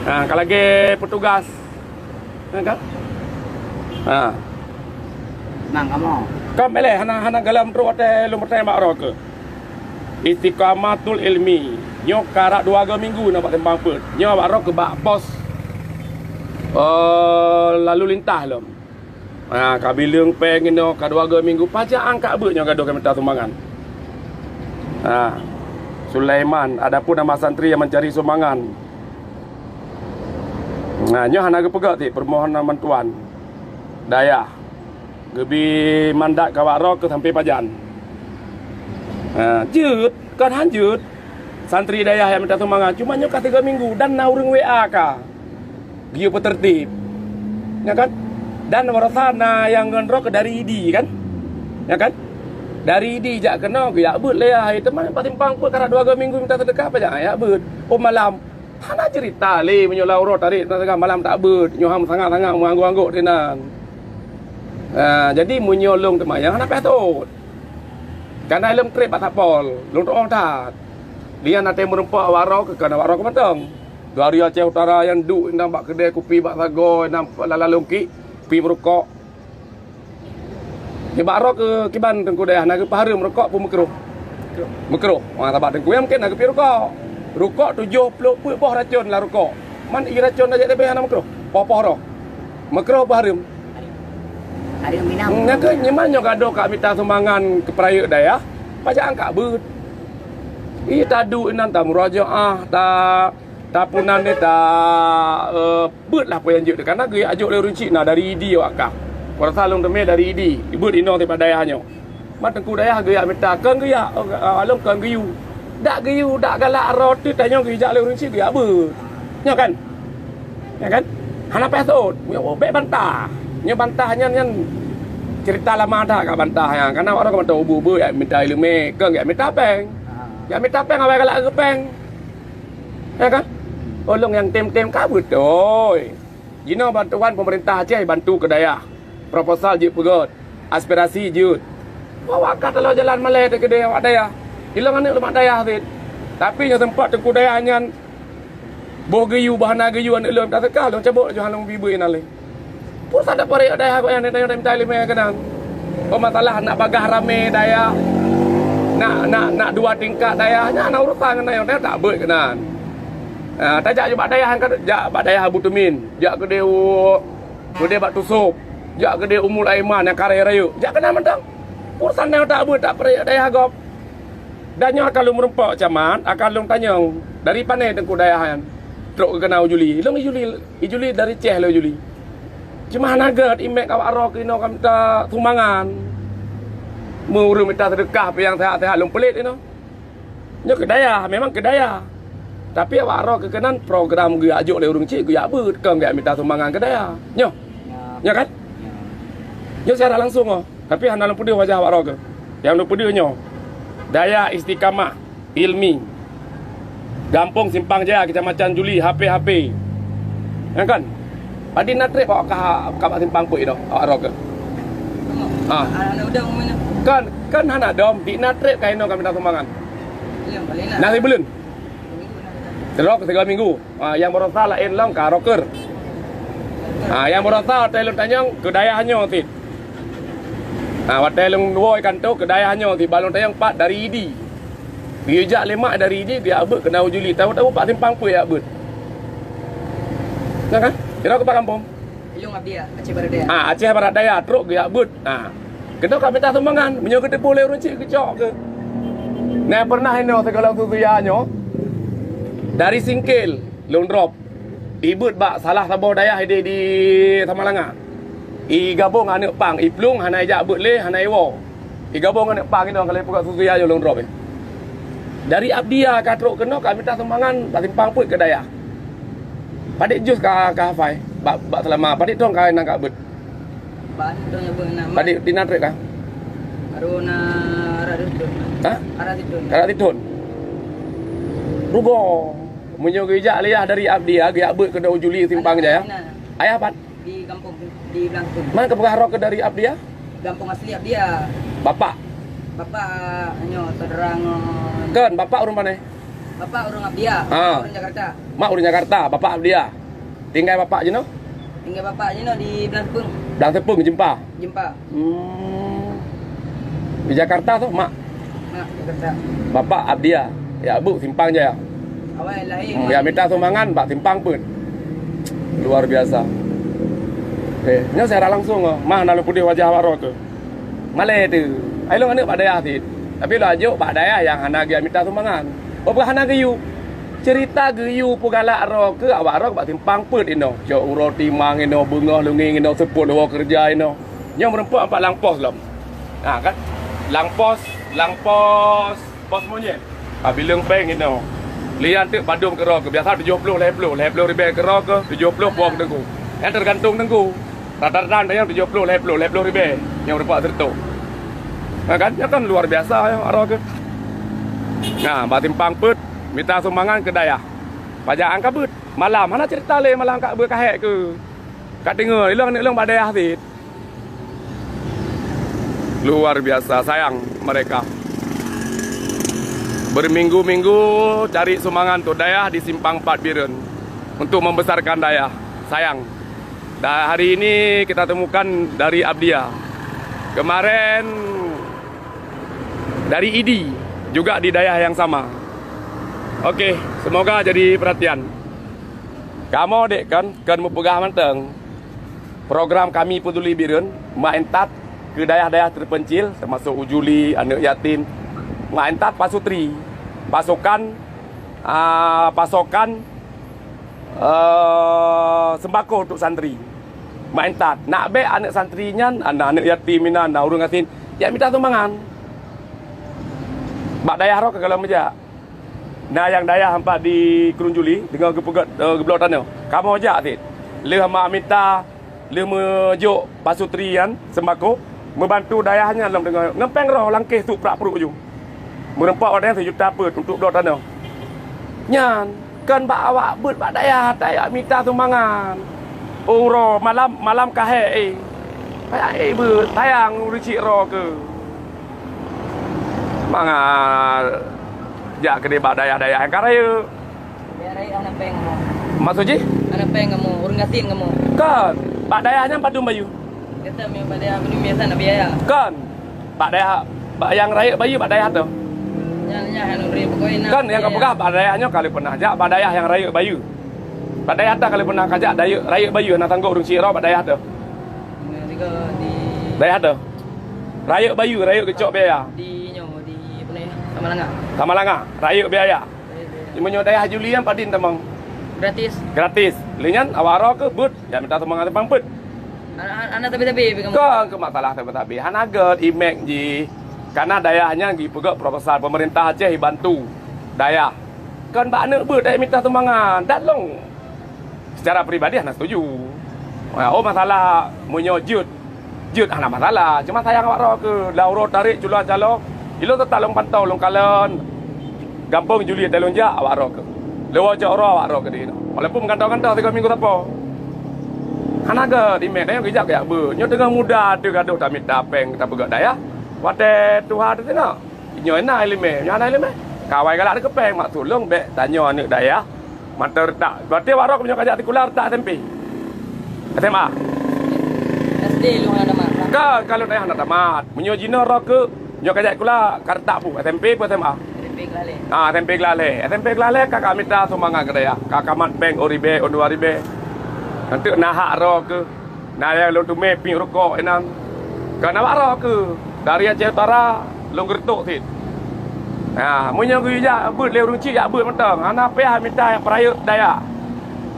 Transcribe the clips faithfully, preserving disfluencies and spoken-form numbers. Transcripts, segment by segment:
Ha, ka lagèe petugas. Ha, kan? Ha. Nang kamoe. Kan beleh hana, hana galam trok watèe lôn peutanyong bak droe keuh. Istiqamatul ilmi. Nyoe karab dua go minggu na bak simpang peuet. Nyoe bak droe keuh bak pos, eh, lalu lintas lom. Ha, ka bileueng péng inoe, ka dua go minggu, pajan angkat beuet nyoe gadoh ka mita sumbangan. Ha, Sulaiman, adapun nama santri yang mencari sumbangan. Nah, nyoe hana geupeugah cit permohonan bantuan dayah. Geubi mandat ka bak droe keuh sampai pajan. Ha, jeuet, kon han jeuet. Santri dayah nyang mita sumbangan, cuma nyoe ka tiga minggu dan na ureueng W A ka. Geuyue peuteurtib. Ya kan? Dan baroesa na nyang ngon droe keuh dari Idi kan? Ya kan? Dari Idi jak keunoe geujak beuet lé hai teuma bak simpang peuet karab dua go minggu mita seudeukah pajan jak beuet. Oh malam. Hana cerita lé meunyoe lam uroe tarék teuka malam tak beuet, nyoe han sangat-sangat meuanggôk-anggôk sinan. Ha, jadi meunyoe lôn teuma nyang hana payah seuôt. Kana lôn trép bak Satpol, lôn tuoh that. Dia na teumeureumpok awak droe keuh, kana awak droe keuh mantong. Dari Aceh Utara nyang duek inan bak keudè kupi bak sagoe, inan lala lungkik, kupi meurukok. Nibak droe keuh kiban teungku dayah na geupeuhareuem rukok peue meukruh? Meukruh. Wah, sabab teungku nyang mungken na geupie rukok. Rukok tujoh ploh peuet boh racon lam rukok. Man ie racon tajak leubeh hana meukruh. Poh-poh roh. Meukruh peuhareuem. Hareuem inong. Nyan keuh nyoe man nyoe gadoh ka mita sumbangan keu peurayeuk dayah, pajan angkat beuet. Ie taduek inan tamurajaah, ta Tapunan nyoe ta, eh, beuet lah peue nyang jeuet, karena geujak jok lé ureueng chik na dari Idi awak kah. Peurasa lôn teumé dari Idi, beuet inoe bak dayah nyoe. Man teungku dayah geujak mita, kon geujak, eh, along kon geuyue. Dak geuyue, dak galak droe teuh tanyoe geujak lé ureueng chik geujak beuet. Nyoe kan? Nyoe kan? Hana payah seuôt. Nyoe bèk bantah. Nyoe bantah nyan, nyan cerita lama that ka bantah nyan. Karena awak droe ka mantong ubu-ubu jak mita ileumèe, kon jak mita péng. Jak mita péng awai galak keu péng. Ya kan? Ulôn nyang tem-tem ka beutôi. Jinoe bantuan pemerintah Aceh bantu keu dayah. Proposal jeuet peugöt, aspirasi jeuet. Awak ka taloe jalan malèe teuh keudéh awak dayah. Ilôn aneuk leumak dayah cit. Tapi nyoe teumpat teungku dayah nyan boh geuyue, boh hana geuyue aneuk lôn taseukah lôn cabot laju hana lôn bri beuet inan lé. Peue sadak paré dayah gobnyan nyang tanyong mita ileumèe keunan. Peumasalah nak bagaih ramé dayah, nak, nak, nak dua tingkat dayah, nyan na urusan ngon dayah, dayah tak beuet keunan. Ah, tajak bak dayah nyang ka, jak bak dayah Abu Tumin, jak keudéh u, keudéh bak Tusop, jak keudéh Umul Aiman nyang karé rayeuk, jak keunan mantong. Urusan dayah tak beuet, tak paré dayah gob. Dan nyoe akan lôn meurumpok camat, akan lôn tanyong, dari pané teungku dayah nyan trok keukeunong u Juli. Lôn i Juli, i Juli dari Ceh lôn i Juli. Cuma hana gèt imèk awak droe keunoe ka mita sumbangan. Meu ureueng mita seudeukah pih nyang seuhat-seuhat lôn peulét inoe. Nyoe keu dayah, memang keu dayah. Tapi awak droe keukeunong program geujak jok lé ureueng chik geujak beuet, kon geujak mita sumbangan keu dayah. Nyoe. Nyoe kan? Nyoe secara langsung oh. Tapi hana lôn peudeuh wajah awak droe keuh. Nyang lôn peudeuh nyoe, Dayah Istiqamah Ilmi, Gampông Simpang Jaya, Kecamatan Juli, H P H P. Nyan kan? Padum na trép awak ka, ka bak simpang peuet inoe, awak droe keuh. Ha. Kan, kan hana dom, di na trép ka inoe ka mita sumbangan. Na sibuleuen. Sidroe keu tiga minggu. Ha, nyang baroesa laén lom ka roker. Ha, nyang baroesa watèe lôn tanyong keu dayah nyoe cit. Ha, watèe lôn woe kanto keu dayah nyoe cit, ban lôn tanyong pat dari Idi. Geujak lé mak dari Idi, geujak beuet keunan u Juli. Tahu-tahu bak simpang peuet jak beuet. Nyan kan? Sidroe keu bak gampông. Ilung Abdi Aceh Barat Daya. Ah, Aceh Barat Daya trok geujak beuet. Ah. Keunoe ka mita sumbangan, meunyoe geuteupeue lé ureueng chik geucok keuh. Nah, pernah inoe sigohlom susu ya nyoe dari Singkil lôn drop. Ibeuet bak salah saboh dayah di, di Samalanga. Igabong aneuk pang, iplueng hana ijak beuet lé, hana iwoe. Igabong aneuk pang inoe ka lheueh peugah susu ya lôn drop. Dari Abdia ka trok keunoe ka mita sumbangan bak simpang peuet keu dayah. Padit jus ka, ka hafai bak, bak seulama, padit thon ka nan ka beuet. Bak thon nyang beuet na. Padit di na trép ka? Baru na arah thon. Ha? Arah thon. Arah thon. Rugoe. Meunyoe geujak lé yah dari Abdia, geujak beuet keunoe u Juli simpang jaya. Ayah pat? Di gampông, di Blangkon. Man ka peugah droe keuh dari Abdia? Gampông asli Abdia. Bapak? Bapak nyoe saudara ngon. Kon, bapak ureueng pane? Bapak ureueng Abdia, ah, ureueng Jakarta. Mak ureueng Jakarta, bapak Abdia. Tinggai bapak jinoe? Tinggai bapak jinoe di Blang Teupeung. Blang Teupeung, Jeumpa? Jeumpa. Hmm. Di Jakarta tu, mak? Mak, Jakarta. Bapak Abdia, ya bu Simpang Jaya. Awai lahé. Hmm, ya mita sumbangan bak Simpang Peuet. Luar biasa. Oke, nyoe siaran langsung, oh. Mah na lôn peudeh wajah awak droe tu. Malée tu. Ai lôn aneuk bak dayah cit. Tapi lôn ajok bak dayah nyang hana geumita sumbangan. Oh, bah hana geuyue. Cerita geuyue peugalak droe keu awak droe bak Simpang Peuet inoe. Cok uroe timang inoe, beungoh leungieng inoe, seupôt leuwoe keureuja inoe. Nyoe meureumpok bak lam pos lom. Ha kan? Lam pos, lam pos, pos monyet. Ka bileueng péng inoe. Lian teuk padum keudroe keu biasa tujoh ploh lhée ploh, lhée ploh ribée keudroe keu tujoh ploh po teungku. Nyan teugantung teungku. Rata-rata nyang tujoh ploh lhée ploh, lhée ploh ribée nyang rupak seureutôh. Nah kan, nyan kan luar biasa ya, aro ke. Nah, bak Simpang Peuet mita sumbangan keu dayah. Pajak angka beuet. Malam hana cerita lé malam ka beuet kahek ke. Ka deungoe ilong aneuk lôn bak dayah cit. Luar biasa sayang mereka. Berminggu-minggu cari sumbangan untuk dayah di Simpang Empat Bireuen untuk membesarkan dayah. Sayang. Dan hari ini kita temukan dari Abdia. Kemarin dari Idi, juga di dayah yang sama. Oke, semoga jadi perhatian. Kamoe dek kan, kan meupeugah mantong. Program Kami Peduli Bireuen meuintat keu dayah-dayah terpencil, termasuk ujuli, aneuk yatim. Meuintat pasutri, pasokan, ah, pasokan, eh, sembako untuk santri. Meuintat. Nak bék aneuk santri nyan, aneuk, aneuk yatim inan, na ureueng gasien, jak mita sumbangan. Bak dayah roh ka galom meujak. Na nyang dayah hampat di Krueng Juli, deungoe geupeugét, eh, geubloe tanoh. Kamoe jak cit. Lheueh ma mita, lheueh meujok pasutri nyan sembako, meubantu dayah nyan lom deungoe. Ngon péng roh langkéh su prak pruek ju. Meureumpok watée nyan sijuta peuet untuk bloe tanoh. Nyan, kon bak awak beuet bak dayah, dayah mita sumbangan. Uroe malam, malam kahé, eh. Payah, eh, beuet, sayang ureueng cit roh keu. Mangat jak keudeh bak dayah-dayah nyang ka rayeuk. Dayah rayeuk hana péng kamoe. Maksud jih? Hana péng kamoe, ureueng gasien kamoe. Kon, bak dayah nyan padum bayeue? Gata mi bak dayah padum biasa na biaya. Kon, bak dayah, bak nyang rayeuk bayeue bak dayah tu. Nyan, nyan hana bri pokoknya na. Kon nyang ka peugah bak dayah nyoe ka lheueh peunah jak bak dayah nyang rayeuk bayeue. Bak dayah tu ka lheueh peunah ka jak dayeuek, rayeuk bayeue na tanggong ureueng cit roh bak dayah tu. Nah, tiga di dayah tu. Rayeuk bayeue, rayeuk geucok biaya. Di nyoe, di apa ni? Samalanga. Samalanga, rayeuk biaya. Rayeuk biaya. Meunyoe dayah Juli nyan padum tamong? Gratis. Gratis. Lé nyan awak roh keu beuet, jak mita sumbangan Simpang Peuet. Ana, ana tabe-tabe pi kamoe. Kon keu masalah tabe-tabe. Hana gét imek jih. Karena dayah nyan jipeugét proposal pemerintah Aceh jibantu dayah. Kon bak aneuk beuet dayah mita sumbangan. Dat long. Secara pribadi hana setuju. Oh, masalah meunyoe jeuet, jeuet hana masalah. Cuma sayang awak roh keu lam uroe tarek culo calo, ilôn teutap lôn pantau lôn kalon gampông Juli dan lôn jak awak roh keu. Leuwah cok roh awak roh keu di. Walaupun meugantoh-gantoh tiga minggu sapo. Hana gét imek dayah geujak geujak beuet. Nyoe teungoh muda teuh gadôh tamita péng tapeugét dayah. Watée tuha teuh tengok. Nyoe na ileumé, nyoe na ileumé. Kawai galak dikeupeng mak tulông bék tanyoe aneuk dayah. Mantong reutak. Berarti awak roh meunyoe kajak sikula reutak S M P. S M A. S D lôn hana tamat. Ka, kalau dayah hana tamat. Meunyoe jinoe roh keu nyoe kajak sikula ka reutak pu S M P pu S M A. S M P Geulaleh. Ah, S M P Geulaleh. S M P Geulaleh ka kamita sumbangan keu dayah. Ka kamat péng ôn ribée, ôn dua ribée. Nanti na hak roh keu Na nyang lôn teumé piep rukok inan. Kan awak roh keu dari Aceh Utara lôn geureutok cit. Ha, meunyoe geujak beuet lé ureueng chik jak beuet mantong, hana payah mita nyang peurayeuk dayah.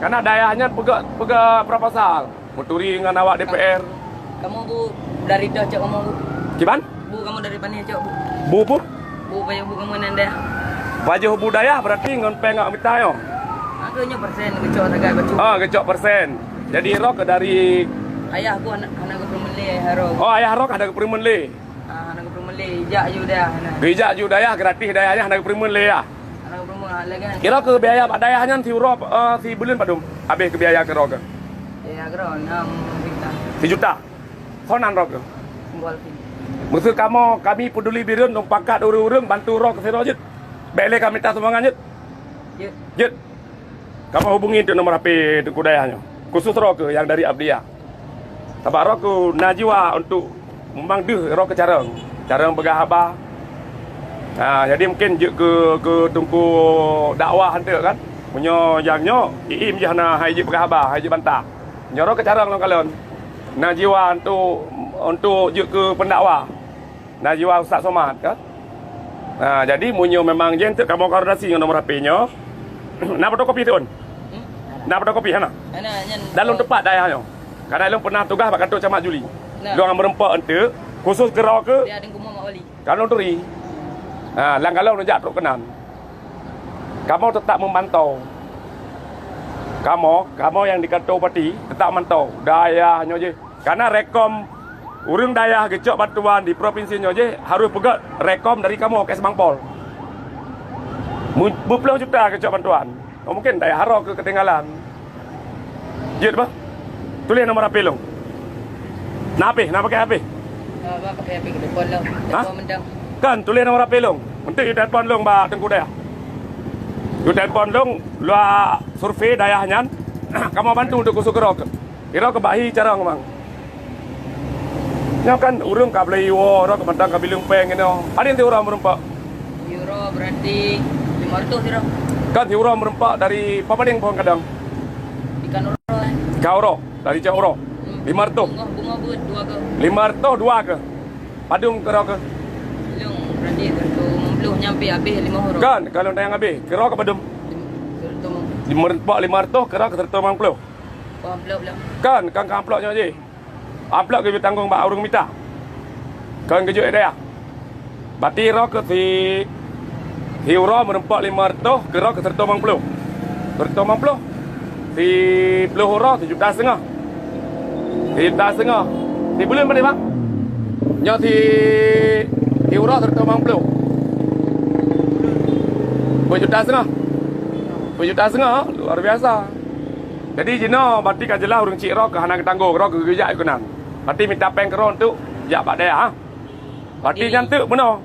Karena dayah nyan peugah, peugah proposal meuturi ngon awak D P R. Kamoe bu dari toh cok kamoe bu. Kiban? Bu kamoe dari Pané cok bu. Bu pu? Bu pajoh bu kamoe nan dayah. Pajoh bu dayah berarti ngon péng awak mita nyoe. Aku nyoe persen geucok sagai bacut. Ah, geucok persen. Jadi roh keu dari ayah ku hana, hana geupeurumeun lé ayah roh. Oh, ayah roh hana geupeurumeun lé. Ah, hana geupeurumeun lé, ijak ju dayah hana. Geujak ju dayah gratis dayah nyan hana geupeurumeun lé ya. Hana geupeurumeun lé kan. Kira keu biaya bak dayah nyan siuroe, eh, sibuleuen padum? Habéh keu biaya keu roh keu? Ya, kira enam juta. Sijuta. Soe nan roh keu? Gol. Meuseu kamoe, kami peduli Bireuen lôn pakat ureueng-ureueng bantu roh keu sidroe jeuet. Bék lé ka mita sumbangan jeuet. Jeuet, kamoe hubungi untuk nomor H P Teungku Dayah nyoe. Khusus droe keuh nyang dari Abdya. Sabab droe keuh na jiwa untuk memang deuh droe keuh carông. Carông peugah haba. Ha, jadi mungkin jeuet keu, keu Teungku dakwah enteuk kan. Meunyoe nyang nyoe, ié-ié jih hana hai jeuet peugah haba, hai jeuet bantah. Nyoe droe keuh carông lôn kalon. Na jiwa untuk, untuk jeuet keu pendakwah. Na jiwa Ustaz Somad kan. Ha, jadi meunyoe memang jih enteuk kamoe koordinasi ngon nomor H P nyoe. Na fotokopi tu, Wan? Hmm? Na fotokopi hana? Hana, nyan, Dan lôn eh, teumpat dayah nyoe. Karena lôn pernah tugaih bak kantor camat Juli. Nah. Lôn meureumpok enteuk, khusus keu droe keuh. Dia ada ngomong Mak Wali. Kan lôn turi. Ha, lam galom lôn jak trok keunan. Kamoe tetap memantau. Kamoe, kamoe nyang di kantor bupati tetap mantau dayah nyoe jih. Karena rekom ureuëng dayah geucok bantuan di provinsi nyoe jih harus peugét rekom dari kamoe, Kesbangpol. Mu-, beuplôh juta geucok bantuan. Oh, mungkin dayah droe keuh ketinggalan. Jeuet bah. Tuléh nomor H P lôn. Na H P, na pakai H P? Ah, bah, pakai H P keu telepon lôn. Hah? Telepon mendang. Kan, tuléh nomor H P lôn. Enteuk yue telepon lôn bak Teungku Dayah. Yue telepon lôn, lôn survei dayah nyan. Kamoe bantu untuk khusus keu droe keuh. Kira keu bahi carông, Bang. Nyoe kan ureuëng ka beli iwoe, droe keuh mantong ka bileueng péng inoe. Padum siuroe meureumpok? Siuroe berarti lima ratus siuroe. Kan siuroe meureumpok dari Papadeng pohon kadang? Ikan uroe, eh. Ikan uroe, dari Cot Uroe. Hmm. Lima ratus. Bunga, bunga buet dua keuh. Lima ratus dua keuh? Padum keu droe keuh? Lôn berarti seratus lima puluh nyampe habéh lima uroe. Kan, kalau nyang habéh, keu droe keuh padum? Lim-, seratus lima puluh. Meureumpok lima ratus, keu droe keuh seratus lima puluh. Amplop lah. Kan, kan keu amplop nyoe jih. Amplop geubri tanggong bak ureuëng mita. Kon geujok dayah. Berarti droe keuh si, siuroe meureumpok lima ratus, keu droe keuh seratus lima puluh. Seratus lima puluh. Siplôh uroe sijuta setengah. Sijuta setengah. Sibuleuen berarti, Bang? Nyoe si, siuroe seratus lima puluh. Peuet juta setengah. Peuet juta setengah, luar biasa. Jadi jinoe berarti ka jeulaih ureuëng chik droe keuh hana geutanggong, droe keuh geujak keunan. Berarti mita péng keudroe untuk jak bak dayah, ha? Berarti nyan teuk meunoe.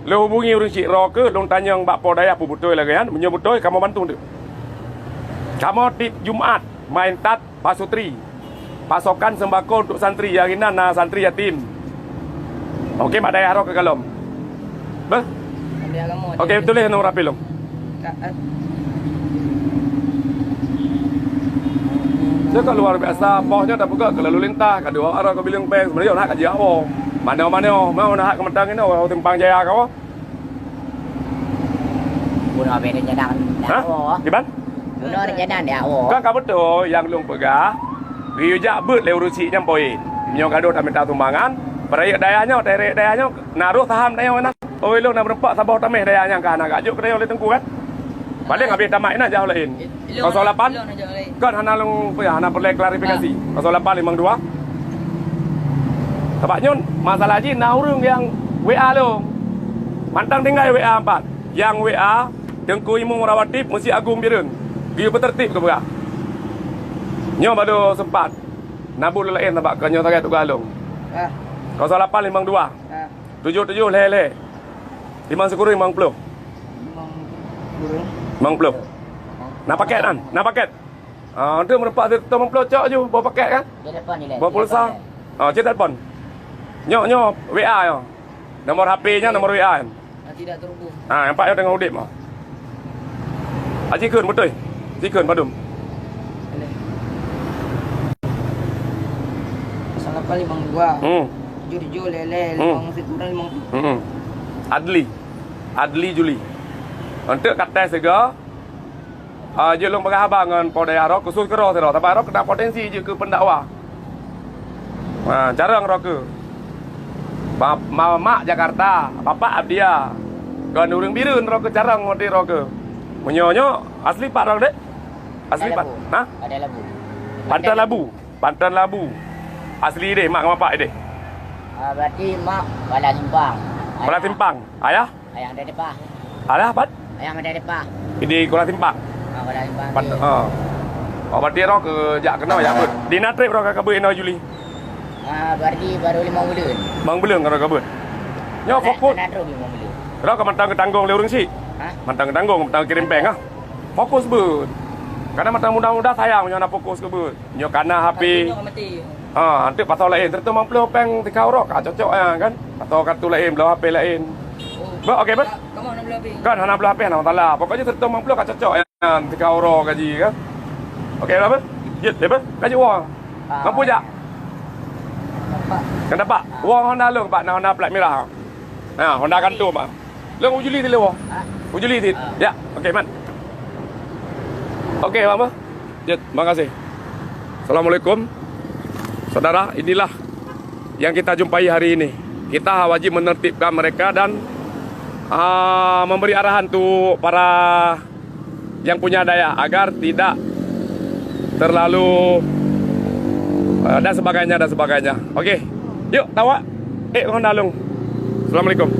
Lôn hubungi ureuëng chik droe keuh, lôn tanyong bak po dayah peue beutôi lagée nyan, meunyoe beutôi kamoe bantu teuk. Kamoe tiep Jumat main that pasutri. Pasokan sembako untuk santri, nyang inan na santri yatim. Oke, mak dayah droe keuh kalom. Beh? Ambil agama. Oke, tuléh nomor H P lôn. Ka, eh. Nyoe ka luar biasa, boh nyoe tapeugah keu lalu lintas, ka dua arah keu bileueng péng, sebenarnya nak ka jiak woe. Manoe-manoe, mau nak hak keumeutang inoe, simpang jaya ka woe. Bunoe habéh rencana dak woe. Kiban? Bunoe rencana dak woe. Kan ka beutôi nyang lôn peugah, geuyue jak beuet lé ureuëng chik nyan poin. Meunyoe gadôh taminta sumbangan, peurayeuk dayah nyoe, tarék dayah nyoe, na rôh saham dayah nyan. Oi, lôn na meureumpok saboh taméh dayah nyan ka hana geujok keu dayah lé teungku kan? Paléng habéh tamat inan jauh laén. Kosong lapan? Kan hana lôn, hana peureulée klarifikasi. Kosong lapan limong dua. Sabab nyoe masalah jih na ureuëng nyang W A lôn. Mantong tinggai W A empat. Nyang W A Teungku Imum Rawatib Meuseujid Agong Bireuen. Geuyue peuteurtib keu peugah. Nyoe baru sempat. Na buet laén sabab ka nyoe sagai tugaih lôn. Ah. Kosong lapan limong dua. Ah. Tujoh tujoh lhée lhée. Limong sikureueng limong ploh. Limong sikureueng. Limong ploh. Na paket kan? Na paket. Ah, tu meureumpok sireutôh limong ploh cok ju, boh paket kan? Dia telepon ni, dia telepon. Boh pulsa. Ah, cit telepon. Nyoe, nyoe, W A nyoe. Nomor H P nyan, nomor W A nyan. Ah, tidak terhubung. Ah, nampak nyoe teungoh udeb nyoe. Aji kheun beutôi. Aji kheun padum. Boleh. Kosong lapan limong dua. Hmm. Tujoh tujoh lhée lhée, hmm, limong sikureueng limong ploh. Hmm. Adli. Adli Juli. Untuk katai siga, Ah, jeuet lôn peugah haba ngon po dayah droe, khusus keu droe sidroe, sabab droe keuh na potensi jeuet keu pendakwah. Ha, carông droe keuh. Ba-, ma-, mak Jakarta, bapak Abdya. Kon ureuëng Bireuen droe keuh, carông watée droe keuh. Meunyoe nyoe asli pat droe deh? Asli pat? Labu. Ha? Ada Labu. Panton Labu. Panton Labu. Asli deh, mak ngon bapak deh? Ah, berarti mak Bala Simpang. Bala Simpang. Ayah? Ayah Depah. Alah, pat? Ayah Depah. Di Kuala Simpang. Ah, Kuala Simpang. Pat, ah. Oh, berarti droe keuh jak keunoe, jak beuet. Di na trép droe ka beuet inoe Juli? Ah, berarti baru limong buleuen. Limong buleuen ka beuet. Nyoe fokus. Ada terus limong buleuen. Droe ka mantong geutanggong lé ureuëng chik. Hah? Mantong geutanggong, mantong kirém péng ah. Fokus beuet. Karena mata muda-muda sayang nyoe na fokus keu beuet. Nyoe kana H P. Kartu nyoe ka mati. Ha, anteuk pasal laén. Seratus lima puluh péng tika uroe ka cocok ya kan. Atau kartu laén, bloe H P laén. Oh, beuh, okey, beuh? Kamu enam belas H P. Kan, enam belas H P, enam belas. Pokoknya seratus lima puluh ka cocok ya. Tika uroe gaji kan. Okey lah, beuh? Jeuet, ya, beuh? Gaji uang. Ah. Mampu jak? Dapat. Kan dapat? Uang Honda lôn, Pak, na Honda plat merah. Ha, Honda kanto, Pak. Lôn uji li di luar. Uji li di. Ya, okey, man. Okey, Pak, beuh? Jeuet, makasih. Assalamualaikum. Saudara, inilah yang kita jumpai hari ini. Kita wajib menertibkan mereka dan, ah, memberi arahan untuk para yang punya dayah agar tidak terlalu, ah, dan sebagainya, dan sebagainya. Okey. Yuk, tawak. Eh, Honda lôn. Assalamualaikum.